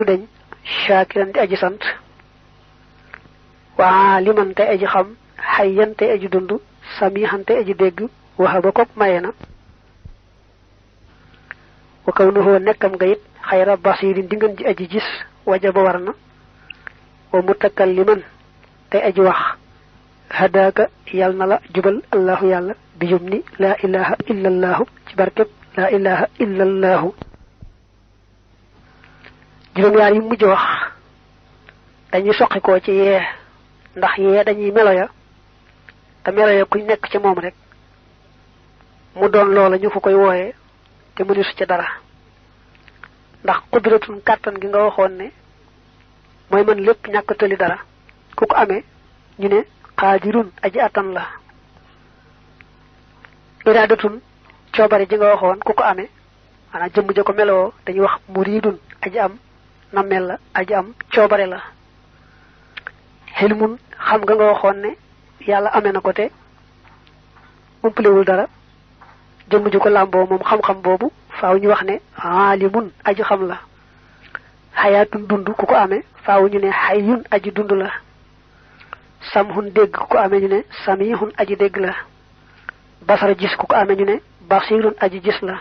dañ shakiran di aji sant wa liman tay aji xam hayyan tay aji dundu samihan tay aji dégg wahaba kok mayena wa kawnuhu nekkam nga it xayra basirin di ngeen ji aji gis wajaba warna wa mutakalliman tay aji wax hadaka yal na la jubal allah yalla bi yumni la ilaha illa allah ci barkeb la ilaha illa allah juroom yaar yi mujj wax dañuy soxi ko ci yee ndax yee dañuy melo ya te melo ya kuy nekk ci moom rek mu doon loola ñu fu koy wooye te mu nisu ci dara ndax qudratun kàttan gi nga waxoon ne mooy mën lépp ñàkk tëli dara ku ko amee ñu ne qaadirun aji atan la iradatun coobare ji nga waxoon ku ko amee ana jëmm ja ko meloo dañuy wax muridun aji am namel la aji am coobare la hilmun xam nga waxoon ne yàlla amee na ko te umpalewul dara jëmm ji ko làmboo moom xam-xam boobu faaw ñu wax ne alimun aji xam la hayatun dund ku ko amee faaw ñu ne hayyun aji dund la samhun dégg ku ko amee ñu ne samihun aji dégg la basara gis ku ko amee ñu ne basirun aji gis la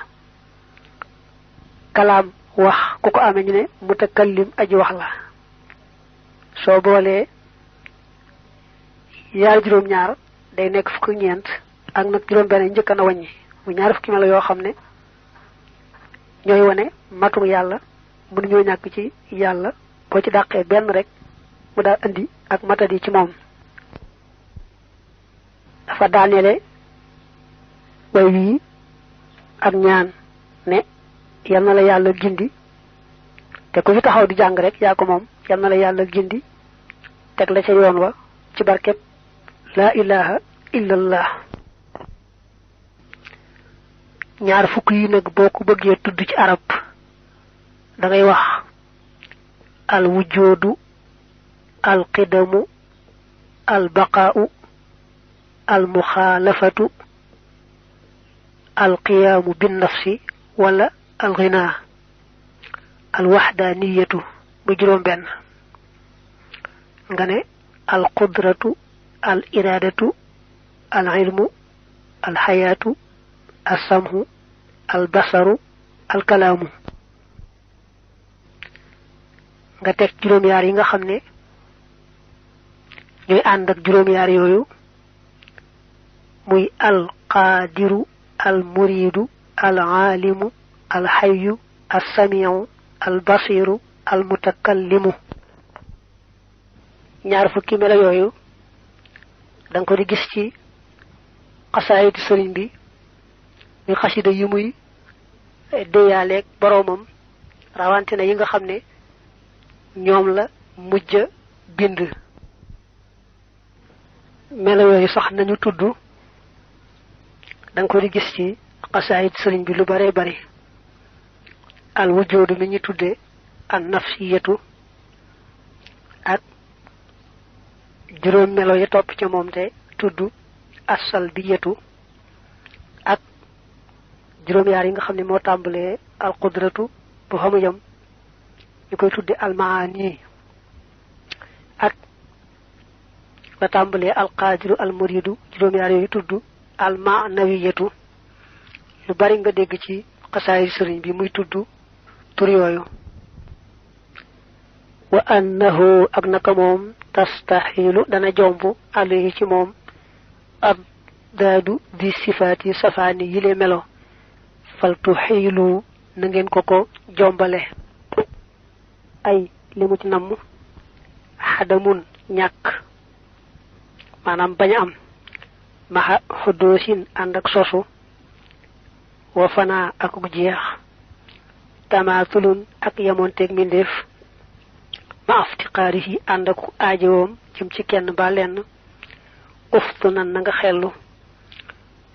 kalaam wax ku ko amee ñu ne mutakallim aji wax la soo boolee yaar juróom ñaar day nekk fukk ñeent ak nag juróom benn njëkk na wàññi mu ñaar fukki melo yoo xam ne ñooy wane matu yàlla mënu ñoo ñàkk ci yàlla boo ci dàqee benn rek mu daal andi ak matadi ci moom dafa daaneele way wii ak ñaan ne yal na la yàlla gindi te ku fi taxaw di jàng rek yaa ko moom yal na la yàlla gindi teg la ca yoon wa ci barkeb la ilaha illallah ñaar fukk yi nag boo ko bëggee tudd ci arab da ngay wax al wujudu al qidamu al baqa'u al mukhalafatu al qiyamu bin nafsi wala al ghina al wahdaniyatu bu juróom benn nga ne al qudratu al iradatu al ilmu al hayatu al samhu al basaru al kalamu nga tek juróom yaar yi nga xam ne ñooy ànd ak juróom yaar yooyu muy al qadiru al muridu al alimu al hayyu al samiu al basiru al mutakallimu ñaar fukki melo yooyu dang ko di gis ci xasaayid sëriñ bi ñu xasida yi muy deyaaleeg boroomam rawante na yi nga xam ne ñoom la mujj bind melo yooyu sax nañu tudd dang ko di gis ci xasaayid sëriñ bi lu bare bare al wujudu mi ñu tudde an nafsiyatu ak juróom melo ya topp ca moom te tudd as-salbiyatu ak juróom yaar yi nga xam ne moo tàmbalee al qudratu bu xamu yam ñu koy tudde al maani ak la tàmbalee al qadiru al muridu juróom yaar yooyu tudd al maanawiyatu lu bari nga dégg ci xasaay sëriñ bi muy tudd tur yooyu wa annahu ak naka moom tastaxilu dana jomb alayhi ci moom ab daadu di sifaati safaani yile melo faltu xiilu na ngeen ko jombale ay li mu ci namm xadamun ñàkk maanaam bañ a am maxa xuddoosin ànd ak sosu wa fanaa ak jeex tamaatulun ak yamonteeg mindeef ma aftiqaarihi ànd ak aajowoom jëm ci kenn ba lenn uftu nan na nga xellu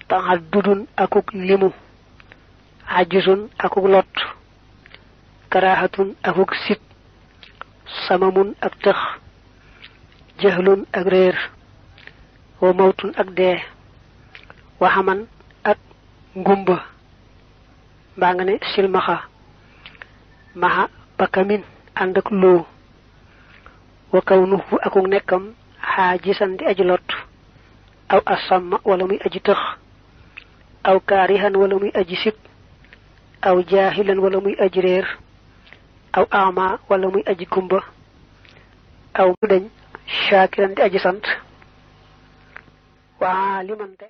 taxaddudun akuk limu ajizun akuk lot karahatun akuk sit samamun ak tëx jahlun ak réer wa mawtun ak dee waxaman ak ngumba mbaa nga ne silmaxa maha bakamin ànd ak loo wa kawnuhu akuk nekkam xaajisan di aji lot aw asamma wala muy aji tëx aw kaarihan wala muy aji sib aw jaahilan wala muy aji réer aw ama wala muy aji kumba aw mu dañ shaakiran di aji sant waa limante